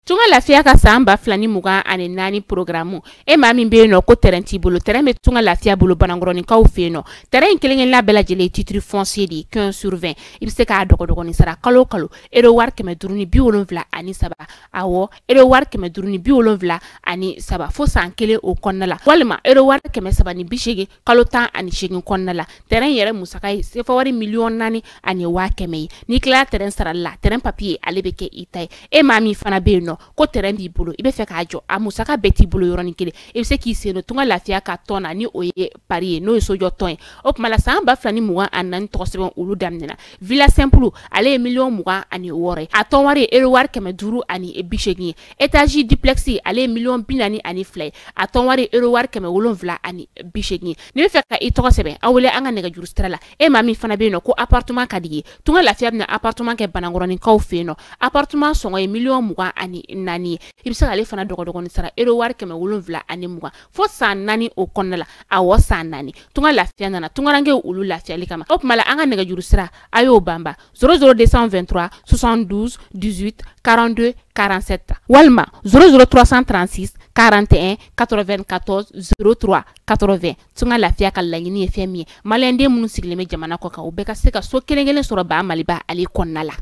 Tunga Lafiya ka san 2024 programme e maa min bɛ yen nɔ ko terrain t'i bolo, terrain bɛ Tunga Lafiya bolo Banankɔrɔninkaw fɛ yen nɔ. Terrain in kelen-kelenna bɛɛ lajɛlen ye titre foncier de ye 15 sur 20. I bɛ se k'a dɔgɔdɔgɔnin sara kalo o kalo euro wari 573, awɔ euro wari 573 fo san kelen o kɔnɔna la, walima euro wari 380 kalo 18 kɔnɔna la. Terrain yɛrɛ musaka ye sefa wari 4,1 million ye. N'i tilala terrain sarali la, terrain papier ale bɛ kɛ i ta ye. E maa min fana bɛ yen nɔ ko terrain b'i bolo, i bɛ fɛ k'a jɔ, a musaka bɛɛ t'i bolo yɔrɔnin kelen, i bɛ se k'i sen don Tunga Lafiya ka tɔn na, ni o ye pari ye, n'o ye sojɔ tɔn ye. O tuma la san 2024 tɔgɔ sɛbɛn olu daminɛna. Villa simple ale ye 26 million ye, a tɔn wari ye euro wari 580 ye. Étage duplex ale ye 42 million ye, a tɔn wari ye euro wari 780 ye. N'i bɛ fɛ ka i tɔgɔ sɛbɛn, aw wele an ka nɛgɛjuru sira la. E maa min fana bɛ yen nɔ ko appartement ka di ye, Tunga Lafiya bɛna appartement kɛ Banankɔrɔninkaw fɛ yen nɔ. Appartement sɔngɔ ye 24 million ye. I bɛ se k'ale fana dɔgɔdɔgɔnin sara euro wari 720 fo san 4 o kɔnɔna la, awɔ san 4. Tunga Lafiya nana tungarankew olu lafiyali kama. O tuma la an ka nɛgɛjuru sira a y'o banba 00223 72 18 42 47 walima 00336 41 94 03 80. Tunga Lafiya ka laɲini ye fɛn min ye, maliyɛnden minnu sigilen bɛ jamana kɔ kan, u bɛɛ ka se ka so kelen kelen sɔrɔ ba Maliba ale kɔnɔna la.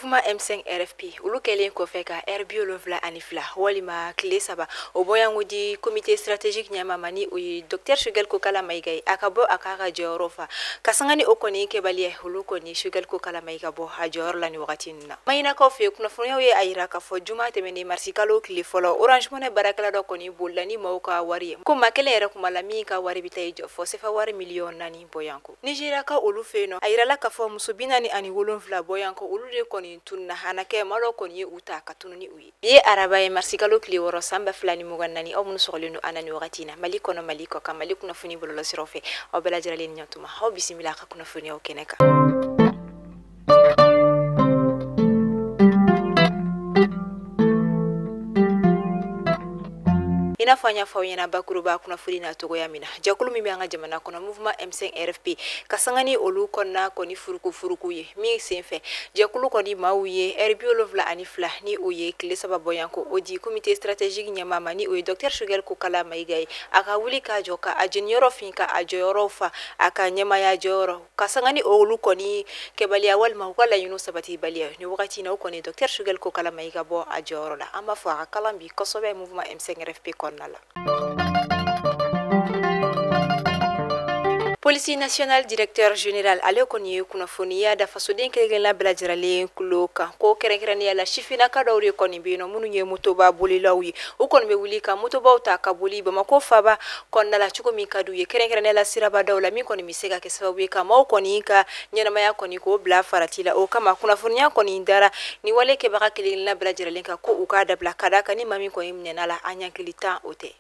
Mouvement M5 RFP olu kɛlen kɔfɛ ka heure 72 walima tile 3 o bɔyanko di comité stratégique ɲɛmaa ma, ni o ye docteur Choguel Kokalla Maïga ye, a ka bɔ a k'a ka jɔyɔrɔ fa ka sanga ni o kɔni kɛbaliya, olu kɔni Choguel Kokalla Maïga bɔ a jɔyɔrɔ la ni wagati ninnu na. Maɲinakaw fɛ, kunnafoniyaw ye a yira k'a fɔ juma tɛmɛnen marisi kalo tile fɔlɔ, Orange Money baarakɛla dɔ kɔni bolila ni maaw ka wari ye, ko maa kelen yɛrɛ kuma la min ka wari bɛ taa i jɔ fɔ sefa wari 4 miliyɔn bɔyanko. Nizeriya olu fɛ yen nɔ, a yirala k'a fɔ muso 47 bɔyanko olu de kɔni tununa, a na kɛ maa dɔ kɔni ye u ta ka tunu ni u ye. Bi ye araba ye, marisi kalo tile 6 san 2024. Aw minnu sɔgɔlen don an na ni wagati in na, Mali kɔnɔ, Mali kɔ kan, Mali kunnafoni bɔlɔlɔsiraw fɛ, aw bɛɛ lajɛlen ni ɲantuma, aw bisimila a ka kunnafoniyaw kɛnɛ kan. I n'a fɔ an y'a fɔ aw ɲɛna bakuruba kunnafoni na cogoya min na, jɛkulu min bɛ an ka jamana kɔnɔ, mouvement M5 RFP, ka sanga ni olu kɔnɔna kɔni furuku furuku ye min senfɛ, jɛkulu kɔni maaw ye heure 72, ni o ye tile 3 bɔyanko o di comité stratégique ɲɛmaa ma, ni o ye docteur Choguel Kokalla Maïga ye, a ka wuli k'a jɔ ka a jeniyɔrɔ fin ka a jɔyɔrɔ fa a ka ɲɛmaaya jɔyɔrɔ ka sanga ni olu kɔni kɛbaliya walima u ka laɲiniw sabatibaliya ni wagati in na, o kɔni docteur Choguel Kokalla Maïga bɔ a jɔyɔrɔ la. An b'a fɔ a ka kalan bi kosɛbɛ mouvement M5 RFP kɔnɔna la. Police nationale directeur général ale kɔni ye kunnafoniya da fasoden kelen-kelenna bɛɛ lajɛlen kulo kan ko kɛrɛnkɛrɛnnenya la sifinnaka dɔw de kɔni bɛ yen nɔ minnu ye motoba bolilaw ye, u kɔni bɛ wuli ka motobaw ta ka boli Bamakɔ faba kɔnɔna la cogo min ka d'u ye, kɛrɛnkɛrɛnnenya la sirabadaw la, min kɔni bɛ se ka kɛ sababu ye ka maaw kɔni ka ɲɛnamaya kɔni k'o bila farati la. O kama kunnafoniya kɔni dara ni wale kɛbaga kelen-kelenna bɛɛ lajɛlen kan ko u k'a dabila, ka d'a kan ni maa min kɔni minɛna la, a ɲankili tan o tɛ.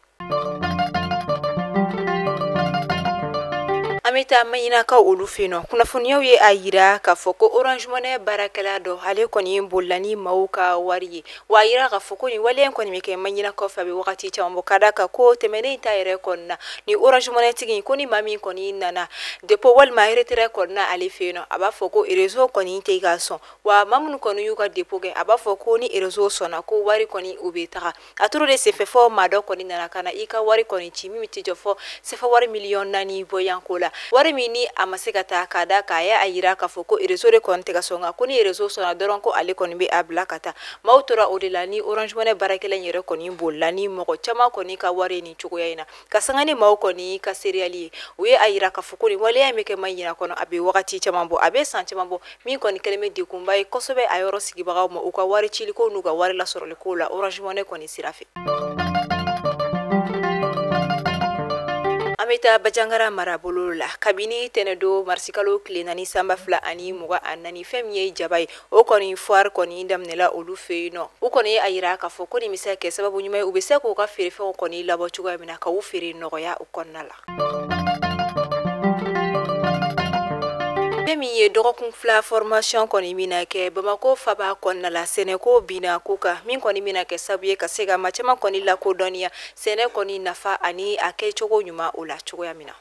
An bɛ taa Maɲinakaw olu fɛ yen nɔ, kunnafoniyaw ye a yira k'a fɔ ko Orange Money baarakɛla dɔ ale kɔni bolila ni maaw ka wari ye. Wa a yira k'a fɔ ko nin waleya in kɔni bɛ kɛ Maɲinakaw fɛ a bɛ wagati caman bɔ, ka d'a kan ko tɛmɛnen ta yɛrɛ kɔni na, ni Orange Money tigi ko ni maa min kɔni nana dépôt walima retrait kɔni na ale fɛ yen nɔ, a b'a fɔ ko réseau kɔni tɛ ka sɔn, wa maa minnu kɔni y'u ka dépôt kɛ, a b'a fɔ ko ni réseau sɔnna ko wari kɔni u bɛ taga. A tora de senfɛ fɔ maa dɔ kɔni nana ka na i ka wari kɔni ci min tɛ jɔ fɔ sefa wari 4 miliyɔn bɔyanko la, wari min ni a ma se ka taa, ka da k'a y'a yira k'a fɔ ko réseau de kɔni tɛ ka sɔn, nka ko ni réseau sɔnna dɔrɔn ko ale kɔni bɛ a bila ka taa. Maaw tora o de la ni Orange Money baarakɛla in yɛrɛ kɔni bolila ni mɔgɔ caman kɔni ka wari ye nin cogoya in na. Ka sanga ni maaw kɔni ka seereyali ye, u ye a yira k'a fɔ ko nin waleya in bɛ kɛ Maɲina kɔnɔ a bɛ wagati caman bɔ, a bɛ san caman bɔ, min kɔni kɛlen bɛ degunba ye kosɛbɛ a yɔrɔ sigibagaw ma u ka wari ciliko n'u ka wari lasɔrɔliko la Orange Money kɔni sira fɛ. An bɛ taa Bajangara marabolo la. Kabini tɛnɛdo marisikalo tile 4 san 2024, fɛn min ye jaba ye, o kɔni foire kɔni daminɛla olu fɛ yen nɔ. U kɔni ye a yira k'a fɔ ko nin bɛ se ka kɛ sababu ɲuman ye, u bɛ se k'u ka feerefɛnw kɔni labɔ cogoya min na ka u feere nɔgɔya o kɔnɔna la. Fɛn min ye dɔgɔkun 2 formation kɔni bɛna kɛ Bamakɔ faba kɔnɔna la sɛnɛko binna ko kan, min kɔni bɛna kɛ sababu ye ka se ka maa caman kɔni lakodɔnniya sɛnɛ kɔni nafa ani a kɛcogo ɲuman o la cogoya min na.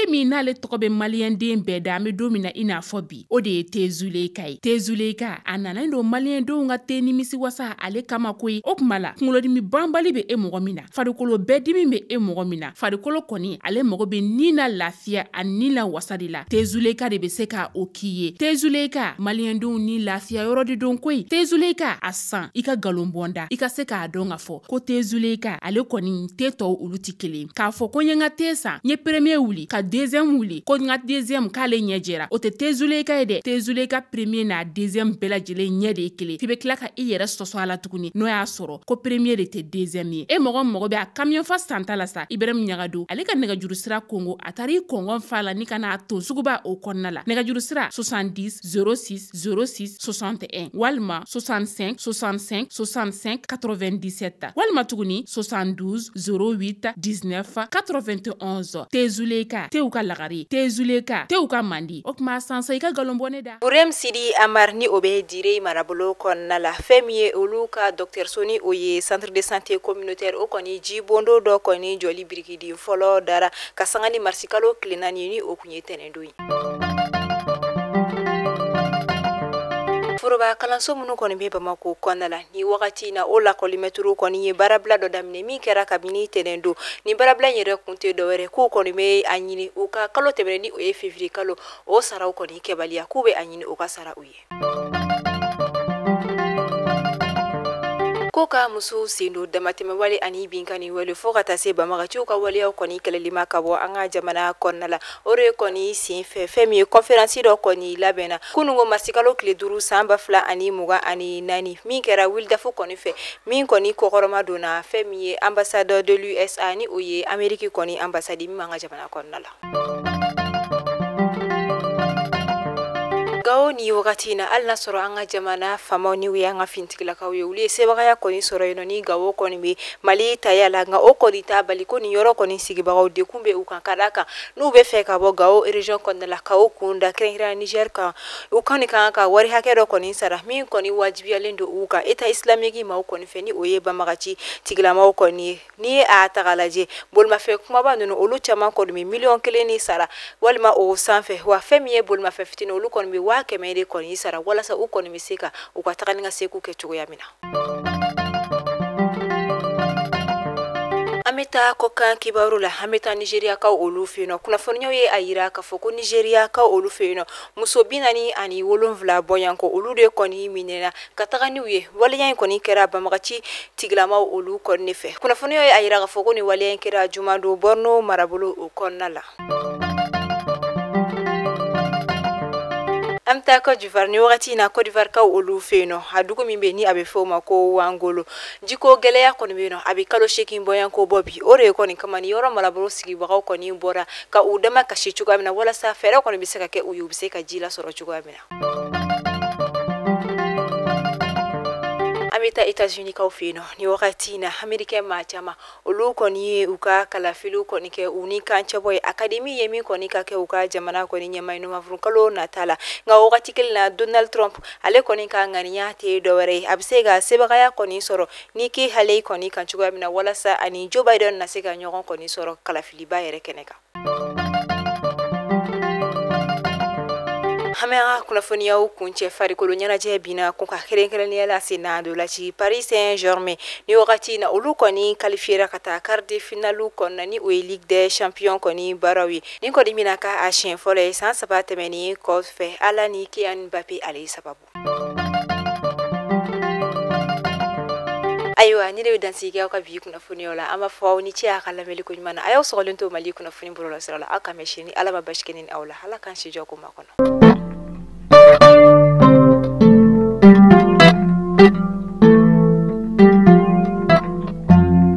Te min n'ale tɔgɔ bɛ maliyɛnden bɛɛ da, an bɛ don min na i n'a fɔ bi, o de ye te Zuleyika ye. Te Zuleyika a nana don maliyɛndenw ka te nimisi wasa ale kama koyi. O tuma la kunkolodimi banbali bɛ e mɔgɔ min na, farikolo bɛɛ dimi bɛ e mɔgɔ min na, farikolo kɔni ale mago bɛ ni na lafiya a ni la wasa de la, te Zuleyika de bɛ se ka o k'i ye. Te Zuleyika maliyɛndenw ni lafiya yɔrɔ de don koyi. Te Zuleyika a san i ka nkalon bɔnda, i ka se k'a dɔn k'a fɔ ko te Zuleyika ale kɔni te tɔw olu tɛ kelen. K'a fɔ ko n ye n ka te san, n ye premier wuli ka deuxième wuli, ko n ka deuxième k'ale ɲɛ jɛra, o tɛ te Zuleyika ye dɛ. Te Zuleyika premier n'a deuxième bɛɛ lajɛlen ɲɛ de ye kelen. F'i bɛ tila ka i yɛrɛ sɔsɔ a la tuguni, n'o y'a sɔrɔ ko premier de tɛ deuxième ye. E mɔgɔ mago bɛ a camion fa santa la sa, Ibrahim Ɲagado ale ka nɛgɛjuru sira kongo, a taara i kɔngɔn fa la ni ka n'a ton suguba o kɔnɔna la. Nɛgɛjuru sira 70 06 06 61 walima 65 65 65 97 walima tuguni 72 08 19 91. Te Zuleyika tew ka lagare, te Zuleyika tew ka mandi. O tuma sansa i ka nkalon bɔ ne da. Burem Sidi Amar ni o bɛ Dire marabolo kɔnɔna la, fɛn min ye olu ka dɔgɔtɔrɔso ni o ye centre de santé communautaire, o kɔni jibondo dɔ kɔni jɔli birikidi fɔlɔ dara ka sanga ni marisikalo tile 4 ni o kun ye tɛnɛndon ye. Foroba kalanso minnu kɔni bɛ Bamakɔ kɔnɔna la ni wagati na, o lakɔlimɛtiriw kɔni ye baarabila dɔ daminɛ min kɛra kabini tɛnɛn don. Ni baarabila in yɛrɛ kun tɛ dɔwɛrɛ, k'u kɔni bɛ a ɲini u ka kalo tɛmɛnen ni o ye février kalo o saraw kɔni kɛbaliya, k'u bɛ a ɲini u ka sara u ye. Ko ka musow sen don damatɛmɛwale ani binkanni wale fo ka taa se banbagaciw ka waleyaw kɔni kɛlɛli ma ka bɔ an ka jamana kɔnɔna la, o de kɔni sen fɛ fɛn min ye conférence dɔ kɔni labɛnna kununko marisikalo tile 5 san 2024 min kɛra Wildaf kɔni fɛ, min kɔni kɔkɔrɔma donna fɛn min ye ambassadeur de l'USA ni o ye Amérique kɔni ambassade min b'an ka jamana kɔnɔna la. Gawo ni wagati in na, hali n'a sɔrɔ an ka jamana faamaw ni u y'an ka fintigilakaw ye, olu ye sebagaya kɔni sɔrɔ yen nɔ ni Gawo kɔni bɛ Mali taya la, nka o kɔni t'a bali ko nin yɔrɔ kɔni sigibagaw dekun bɛ u kan, ka d'a kan n'u bɛ fɛ ka bɔ Gawo région kɔnɔna la ka o kun da kɛrɛnkɛrɛnnenya Niger kan, u kɔni kan ka wari hakɛ dɔ kɔni sara min kɔni wajibiyalen don u kan État islamique maaw kɔni fɛ ni o ye banbagaci tigilamaw kɔni ye. N'i ye a ta k'a lajɛ, bolimafɛn kumaba ninnu olu caman kɔni bɛ miliyɔn 1 ni sara walima o sanfɛ, wa fɛn min ye bolimafɛn fitinin olu kɔni bɛ 100 000 de kɔni sara walasa u kɔni bɛ se ka u ka taga ni ka seku kɛ cogoya min na. An bɛ taa kɔkan kibaru la, an bɛ taa Nigériakaw olu fɛ yen nɔ. Kunnafoniyaw ye a yira k'a fɔ ko Nigériakaw olu fɛ yen nɔ, muso 47 bɔɲɔgɔnko olu de kɔni minɛna ka taga n'u ye. Waleya in kɔni kɛra banbagaci tigilamaw olu kɔni fɛ. Kunnafoniyaw ye a yira k'a fɔ ko nin waleya in kɛra jumadon Borno marabolo o kɔnɔna la. An bɛ taa Côte d'Ivoire ni wagati in na, Côte d'Ivoire kaw olu fɛ yen nɔ, a dugu min bɛ ni a bɛ fɔ o ma ko Wangolo, jiko gɛlɛya kɔni bɛ yen nɔ, a bɛ kalo 8 bɔɲɔgɔnko bɔ bi. O de kɔni kama ni yɔrɔ marabolo sigibagaw kɔni bɔra ka u dama kasi cogoya min na walasa fɛɛrɛ kɔni bɛ se ka kɛ u ye, u bɛ se ka ji lasɔrɔ cogoya min na. An bɛ taa États-Unis kaw fɛ yen nɔ ni wagati in na, Américain maa caman olu kɔni ye u ka kalafiliw kɔni kɛ u ni kan cɛbɔ ye académie ye min kɔni ka kɛ u ka jamana kɔni ɲɛmaa ye novembre kalo nata la. Nka wagati kelen na, Donald Trump ale kɔni ka ŋaniya tɛ dɔwɛrɛ ye, a bɛ se ka sebagaya kɔni sɔrɔ Nikki Haley kɔni kan cogoya min na walasa ani Joe Biden na se ka ɲɔgɔn kɔni sɔrɔ kalafiliba yɛrɛ kɛnɛ kan. An bɛ an ka kunnafoniyaw kuncɛ farikolo ɲɛnajɛ binna kun kan, kɛrɛnkɛrɛnnenya la senna ntolanci Paris Saint-Germain ni wagati in na olu kɔni qualifiera ka taa quart de finale kɔnɔna ni o ye Ligue des Champions kɔni baaraw ye. Nin kɔni bɛna k'a siɲɛ fɔlɔ ye san 3 tɛmɛnen kɔfɛ, Ala ni Kylian Mbappé ale sababu. Ayiwa, ni ne bɛ dansigi kɛ aw ka bi kunnafoniyaw la, an b'a fɔ aw ni ce a ka lamɛnni ko ɲuman na. A y'aw sɔgɔlen to Mali kunnafoni bɔlɔlɔsira la, aw k'an bɛn sini, Ala ma basi kɛ ne ni aw la, Ala k'an si jɔ ko makɔnɔ.